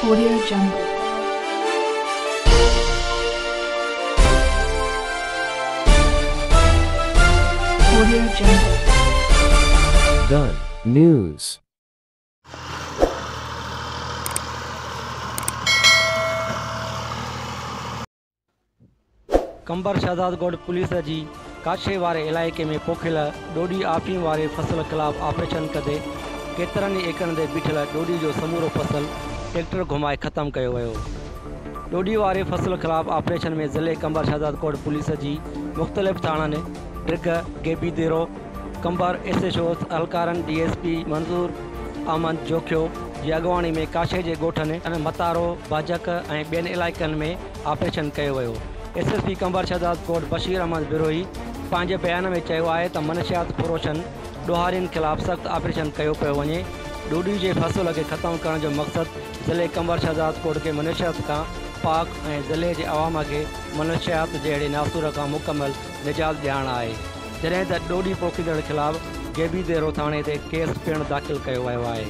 Audio Jungle. Audio Jungle. Done. News. Qambar Shahdadkot police جي ڪاڇي واري علائقي ۾ پوکيل ڏوڏي آفيم واري فصل خلاف آپريشن ڪندي ڪيترن ئي ايڪڙن تي بيٺل ڏوڏي جو سمورو فصل ٽريڪٽر گهمائي ختم ڪيو ويو. ڏوڏي واري فصل خلاف آپريشن ۾ ضلعي قمبر شهدادڪوٽ پوليس جي مختلف ٿاڻن Drigh, Ghebi Dero, Qambar S H O اهلڪارن D S P Manzoor Ahmed Jokhio جي اڳواڻي ۾ ڪاشي جي ڳوٺن متارو، باجڪ ۽ ٻين علائقن ۾ آپريشن ڪيو ويو. S S P Qambar Shahdadkot Bashir Ahmed Brohi پنهنجي بيان ۾ چيو آهي ته منشيات فروشن ڏوهارين خلاف سخت آپريشن ڪيو پيو وڃي، ڏوڏي جي فصل کي ختم ڪرڻ جو مقصد ضلعي قمبر شهدادڪوٽ کي منشيات کان پاڪ ۽ ضلعي جي عوام کي منشيات جهڙي ناسور کان مڪمل نجات ڏيارڻ آهي، جڏهن ته ڏوڏي پوکيندڙ خلاف غيبي ديرو ٿاڻي تي ڪيس پڻ داخل ڪيو ويو آهي.